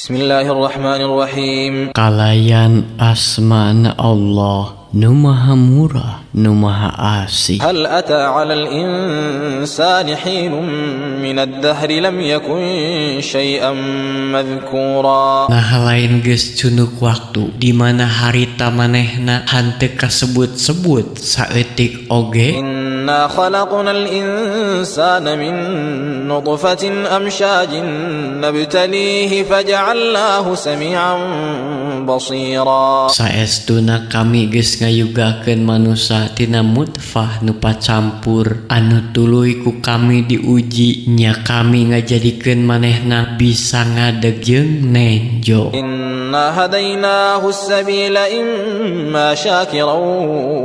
بسم الله الرحمن الرحيم. Kalayan asmana Allah nu maha murah, nu maha asih. هل أتى على الإنسان حين من الدهر لم يكن شيئا مذكورا؟ Nah, lain geus cunduk waktu di mana harita manehna henteu kasebut-sebut saeutik oge? إنا خلقنا الإنسان من نطفة أمشاج نبتليه فجعلناه سميعا بصيرا. Saestuna kami geus ngayugakeun manusa tina mutfah nu pacampur anu tuluy ku kami diuji, nya kami ngajadikeun manehna bisa ngadeg jeung nenjo. إنا هديناه السبيل إما شاكرا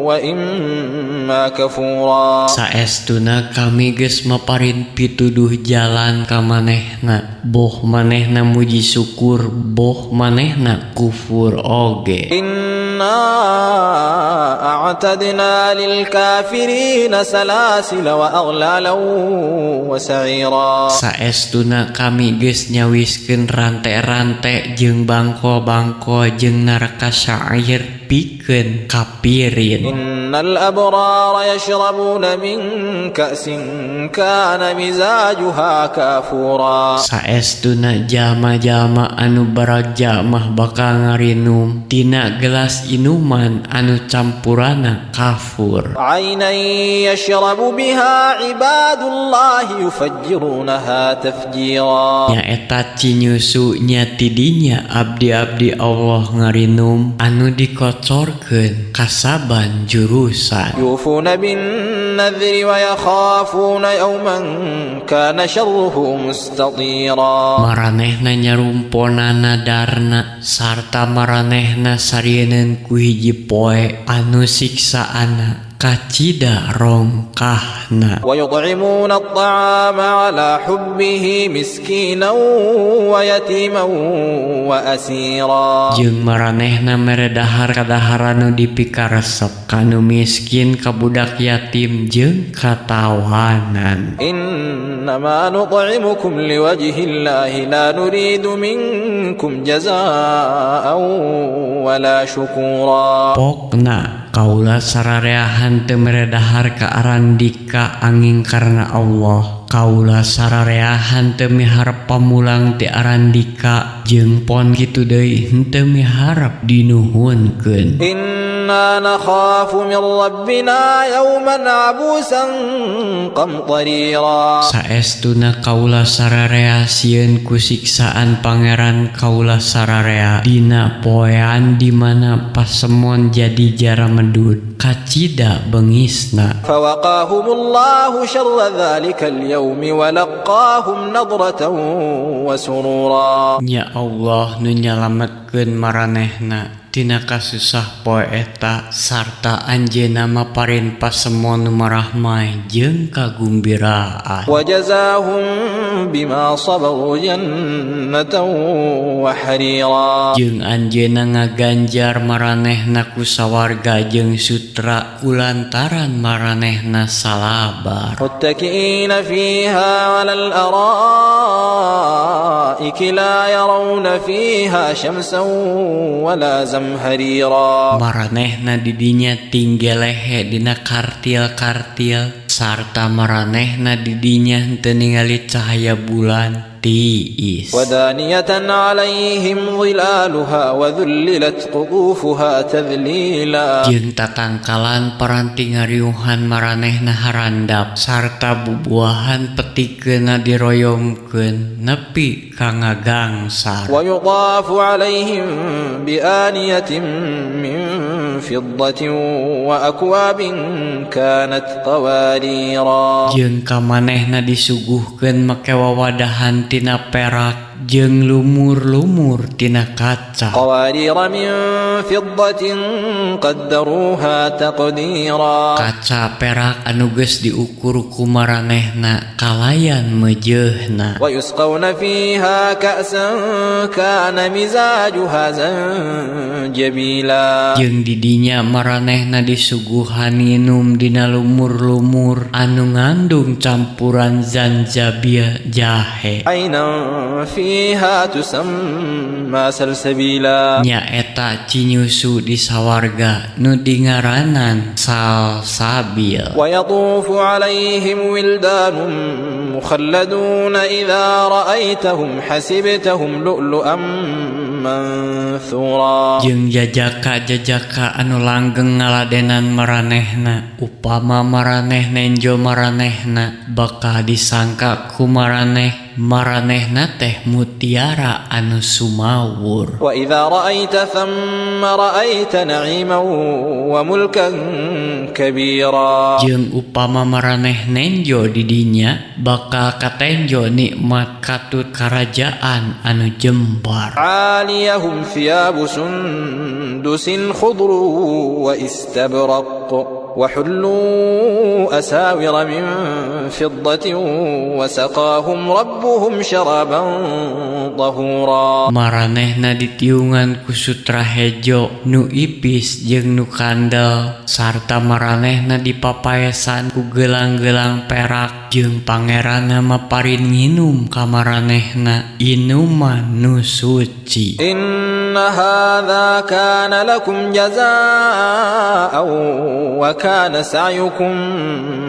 وإما كفورا. Saestuna kami geus maparin pituduh jalan ka manehna, boh manehna muji syukur, boh manehna kufur oge. إنا أعتدنا للكافرين سلاسل وأغلالا وسعيرا. Saestuna kami geus nyawiskeun rante-rante jeung bangko-bangko jeung neraka Sa'ir pikeun kapirin. إن الأبرار يشربون من كأس كان مزاجها كافورا. Saestuna jalma-jalma anu baragja mah bakal ngarinum tina gelas inuman anu campurana kafur. عينا يشرب بها عباد الله يفجرونها تفجيرا. Nyaeta cinyusu, nya tidinya abdi-abdi Allah ngarinum anu dikocorkeun kasaban jurusan. يوفون بالنذر ويخافون يوما كان شره مستطيرا. Maranehna nyarumpona nadarna sarta maranehna sarieun ku hiji poe anu siksaana kacida rongkahna. ويطعمون الطعام على حبه مسكينا ويتيما وأسيرا. Jeung maranehna mere dahar kadaharan nu dipikaresep kanu miskin, ka budak yatim jeung katawanan. إنما نطعمكم لوجه الله لا نريد منكم جزاء ولا شكورا. Pokna kaula sarareahan teu mere dahar ka arandika anging karena Allah. Kaula sarareahan teu miharep pamulang ti arandika, jeung pon kitu deui henteu miharep dinuhunkeun. إنا نخاف من ربنا يوما عبوسا قمطريرا. Saestuna kaula sararea sieun ku siksaan Pangeran kaula sararea dina poean di mana pasemon jadi jaramedud kacida bengisna. فوقاهم الله شر ذلك اليوم ولقاهم نضرة وسرورا. Nya Allah nu nyalametkeun maranehna tina kasusah poe eta sarta anjeunna maparin pasemon nu marahmai jeung kagumbiraan. وجزاهم بما صبروا جنة وحريرا. Jeung anjeunna ngaganjar maranehna ku sawarga jeung sutra kulantaran maranehna salabar. متكئين فيها على الأرائك لا يرون فيها شمسا ولا زمهريرا. Maranehna didinya tinggelehe dina kartil-kartil sarta maranehna didinya henteu ningali cahaya bulan tiis. ودانية عليهم ظلالها وذللت قطوفها تذليلا. Jeung tatangkalan paranti ngariuhan maranehna harandap sarta bubuahan petikeunna diroyomkeun nepi ka ngagangsar. ويطاف عليهم بآنية من فضة وأكواب كانت قواريرا. Jeung ka manehna disuguhkeun make wawadahan tina perak jeung lumur-lumur tina kaca. قوارير من فضة قدروها تقديرا. Kaca perak anu geus diukur ku maranehna kalayan meujeuhna. ويسقون فيها كأسا كان مزاجها زنجبيلا. Jeung didinya maranehna disuguhan nginum dina lumur-lumur anu ngandung campuran zanjabil, jahe. عينا فيها فيها تسمى سلسبيلا. Nyaeta cinyusu di sawarga nu dingaranan Salsabil. ويطوف عليهم ولدان مخلدون إذا رأيتهم حسبتهم لؤلؤا منثورا. Jeung jajaka-jajaka anu langgeng ngaladenan maranehna. Upama maraneh nenjo maranehna, bakal disangka ku maraneh maranehna teh mutiara anu sumawur. وإذا رأيت ثم رأيت نعيما وملكا كبيرا. Jeung upama maraneh nenjo di dinya, bakal katenjo nikmat katut karajaan anu jembar. عاليهم ثياب سندس خضر واستبرق وحلوا أساور من فضة وسقاهم ربهم شرابا طهورا. Maranehna ditiungan ku sutra hejo nu ipis jeung nu kandel, sarta maranehna dipapaesan ku gelang-gelang perak, jeung pangeranna maparin nginum ka maranehna inuman nu suci. إن هذا كان لكم جزاء وكان سعيكم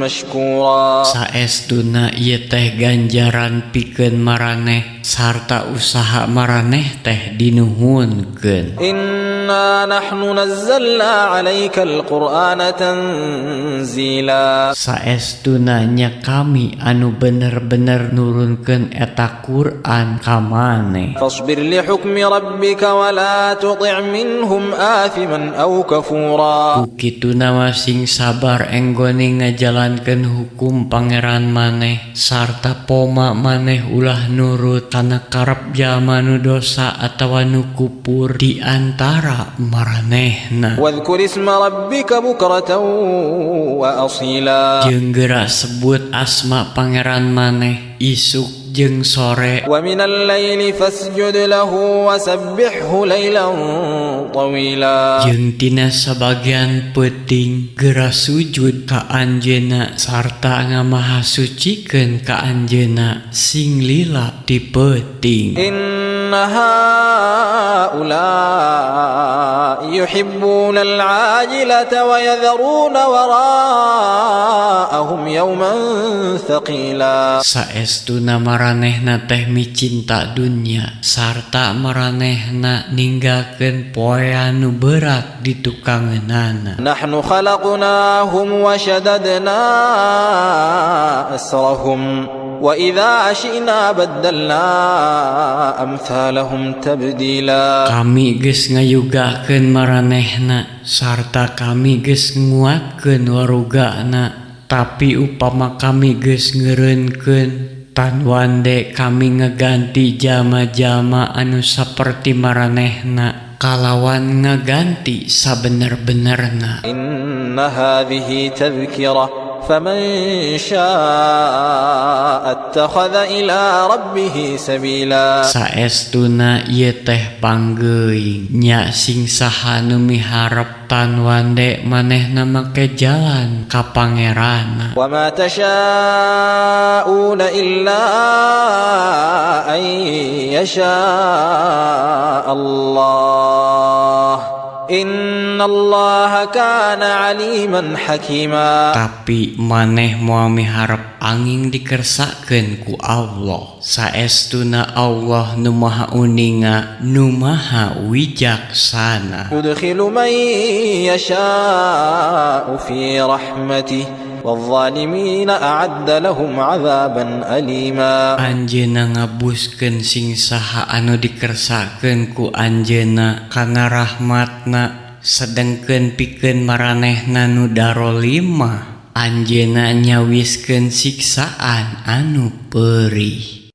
مشكورا. Saestuna ieu teh ganjaran pikeun maraneh sarta usaha maraneh teh dinuhunkeun. إنا نحن نزلنا عليك القرآن تنزيلا. Saestuna nya kami anu bener-bener nurunkeun eta Quran ka maneh. فاصبر لحكم ربك ولا تطع منهم آثما أو كفورا. Ku kituna mah sing sabar enggone ngajalankeun hukum pangeran maneh, sarta poma maneh ulah nurut kana karep jalma nu dosa atawa nu kupur di antara maranehna. واذكر اسم ربك بكرة وأصيلا. Jeung geura sebut asma pangeran maneh isuk jeung sore. ومن الليل فاسجد له وسبحه ليلا طويلا. Jeung tina sabagian peuting geura sujud ka Anjeunna sarta ngamahasucikeun ka Anjeunna sing lila ti peuting. إن هؤلاء يحبون العاجلة ويذرون وراءهم يوما ثقيلا. Saestuna maranehna teh micinta dunya sarta maranehna ninggalkeun poe anu berat di tukangeunana. نحن خلقناهم وشددنا أسرهم وإذا شئنا بدلنا أمثالهم تبديلا. Kami geus ngayugakeun maranehna sarta kami geus nguatkeun warugana, tapi upama kami geus ngeureunkeun, tan wande kami ngaganti jalma-jalma anu saperti maranehna kalawan ngaganti sabener-benerna. إن هذه تذكرة فمن شاء اتخذ إلى ربه سبيلا. Saestuna ieu teh panggeuing nya, sing saha nu miharep tan wande manehna make jalan ka pangeranna. وما تشاءون إلا أن يشاء الله إن الله كان عليما حكيما. Tapi maneh moal miharep anging dikersakeun ku Allah. Saestuna Allah nu Maha Uninga, nu Maha Wijaksana. يدخل من يشاء في رحمته والظالمين أعد لهم عذابا أليما. Anjeunna ngabuskeun sing saha anu dikersakeun ku Anjeunna kana rahmatna, sedengkeun pikeun maranehna nu darolim mah Anjeunna nyawiskeun siksaan anu perih.